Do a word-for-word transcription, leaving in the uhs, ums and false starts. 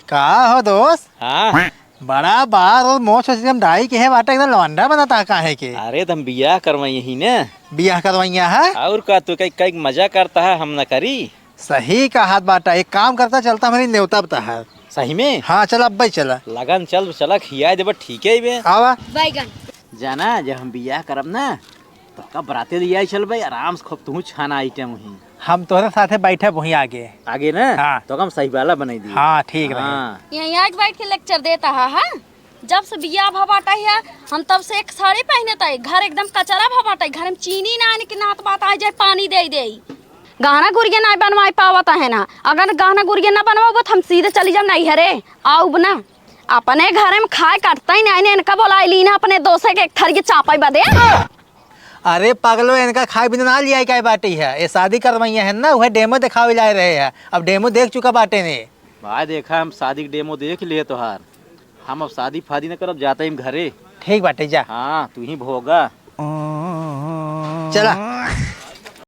का हो दोस्त? हाँ। बड़ा बार और मोछ एकदम डाई के है बाटा, एकदम लवंडा बनता है काहे के? अरे, त हम बियाह करवाई ही ने। बियाह करवाइया है? और का, तू कई, कई मजा करता है, हम न करी। सही कहात बाटा, एक काम करता, चलता हमारी नेवता बता है। सही में? हाँ, चल, अब भाई चला। लगन चल, चला, खियाए देबा, ठीक है बे। आवा। बैगन। जाना, जब हम बियाह करब ना, तो का बराते ले आई चल भाई, आराम से खूब तू छाना आइटम हुई। हम तोहरे साथे बैठे वहीं आगे। आगे ना? हाँ। तो हम सही वाला बनाई दी। हाँ, ठीक रहे। हाँ। यहाँ, यहाँ के बैठ के लेक्चर देता है, हाँ? जब से बियाह भा बाटा है, हम तब से एक साड़ी पहने ताई, घर एकदम कचरा भा बाटा है, घर में चीनी ना आने के नात बात आ जाए, पानी दे दे। गहना गुरिया ना बनवाई पावत है ना, अगर गहना गुरिया ना बनवाओ तो हम सीधे चली जाब नैहरे, आउब ना। अपने घरे में खाए कटता ही नहीं, इनका बोलाई ली ना, अपने दोसे के एक थरिये चापई बदे। अरे पगलो, इनका खाए बिना ना लियाई का बाटी है, ये शादी करवाइया है ना, वह डेमो दिखावे लाए रहे हैं, अब डेमो देख चुका बाटे ने। भाई देखा, हम शादी के डेमो देख लिए तोहार, हम अब शादी फादी न करब, जाते ही हम घरे। ठीक बाटे, जा। हाँ, तू ही भोगा। चला।